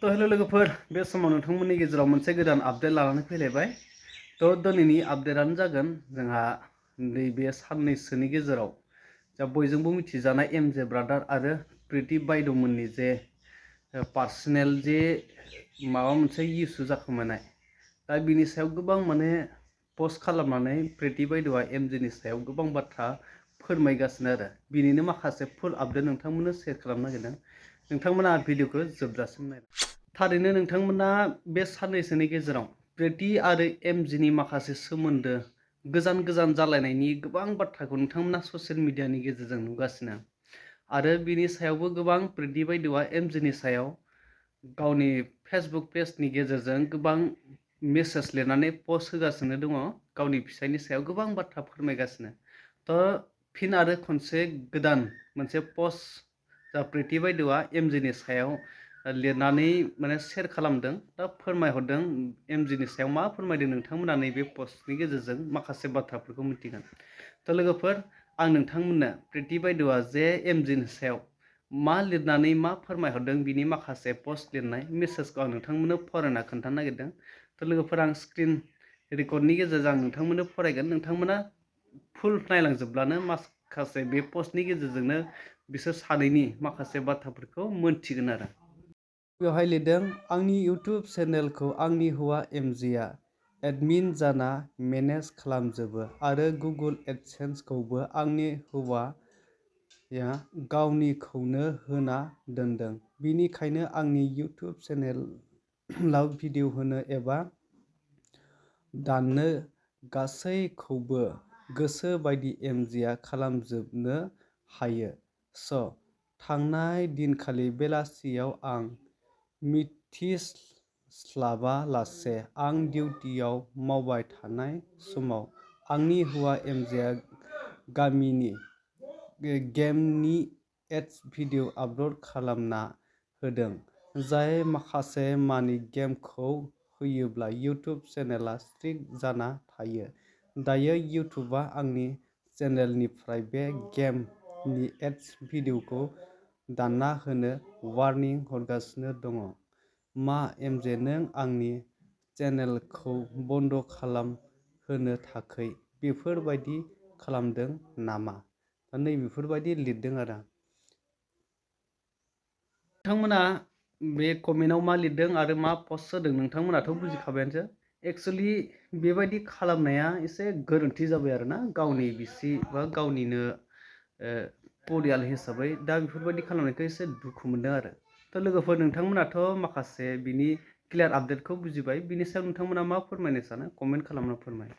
Hello लोगोफोर बे समाव नोंथांमोननि गेजेराव मोनसे गोदान आपडेट लानानै फैलायबाय। दिनैनि आपडेटआनो जागोन जोंहा नैबे साननैसोनि गेजेराव जा बयजोंबो मिथिजानाय एमजे ब्रादार आरो प्रिति बायद'मोननि जे पार्सनेल जे माबा मोनसे इसु जाखोमानाय, दा बिनि सायाव गोबां माने पस्ट खालामनानै प्रिति बायद'आ एमजेनि सायाव गोबां बाथ्रा फोरमायगासिनो आरो बिनिनो माखासे फुल आपडेट नोंथांमोननो शेयार खालामनो नागिरदों। नोंथांमोना भिडिअखौ जोबजासिम नाय। थारैनो नोंथांमोना बे साननैसोनि गेजेराव प्रिति आरो एमजेनि माखासे सोमोन्दो गोजान जालायनायनि गोबां बाथ्राखौ नोंथांमोना ससियेल मिडियानि गेजेरजों नुगासिनो आरो बिनि सायावबो गोबां प्रिति बायद'आ एमजेनि सायाव गावनि फेसबुक पेजनि गेजेरजों गोबां मेसेज लिरनानै पस्ट होगासिनो दङ, गावनि फिसायनि सायाव गोबां बाथ्रा फोरमायगासिनो। फिन आरो खनसे गोदान मोनसे पस्ट जा प्रिति बायद'आ एमजेनि सायाव लिरनानै माने शेयार खालामदों, दा फोरमायहरदों एमजेनि सायाव मा फोरमायदों नोंथांमोना नैबे पस्टनि गेजेरजों माखासे बाथ्राफोरखौ मिथिगोन। लोगोफोर, आं नोंथांमोननो प्रिति बायद'आ जे एमजेनि सायाव मा लिरनानै मा फोरमायहरदों बिनि माखासे पस्ट लिरनाय मेसेजखौ आं नोंथांमोननो फरायना खोन्थानो नागिरदों। लोगोफोर, आं स्क्रिन रेकर्डनि गेजेरजों आं नोंथांमोननो फरायगोन, नोंथांमोना फुल नायलांजोबब्लानो माखासे बे पस्टनि गेजेरजोंनो बिसोर सानैनि माखासे बाथ्राफोरखौ मोनथिगोन आरो। बेवहाय लिरदों, आंनि इउटुब चेनेलखौ आंनि हौवा एमजेआ एडमिन जाना मेनेज खालामजोबो आरो गुगल एडसेन्सखौबो आंनि हौवाया गावनिखौनो होना दोनदों। बिनिखायनो आंनि इउटुब चेनेलाव भिडिअ होनो एबा दाननो गासैखौबो गोसो बायदि एमजेआ खालामजोबनो हायो। थांनाय दिनखालि बेलासियाव आं मिथिस्लाबालासे आं डिउटियाव मावबाय थानाय समाव आंनि हौवा एमजेआ गामिनि गेमनि एड्स भिडिअ आपल'ड खालामना होदों, जाय माखासे मानि गेमखौ होयोब्ला इउटुब चेनेला स्ट्रिक जाना थायो। दायो इउटुबआ आंनि चेनेलनिफ्राय बे गेमनि एड्स भिडिअखौ दानना होनो वार्निं हरगासिनो दङ। मा एमजे नों आंनि चेनेलखौ बन्द खालामहोनो थाखै बेफोरबायदि खालामदों नामा? दा नैबेफोरबायदि लिरदों आरो। नोंथांमोना बे कमेन्टआव मा लिरदों आरो मा पस्ट होदों नोंथांमोनाथ' बुजिखाबायानोसै। एक्सुवेलि बेबायदि खालामनाया एसे गोरोन्थि जाबाय आरोना, गावनि बिसि बा गावनिनो परियाल हिसाबै दा बेफोरबायदि खालामनायखौ एसे दुखु मोनदों आरो। लोगोफोर, नोंथांमोनाथ' माखासे बिनि क्लियार आपडेटखौ बुजिबाय, बिनि सायाव नोंथांमोना मा फोरमायनो सानो कमेन्ट खालामना फोरमाय।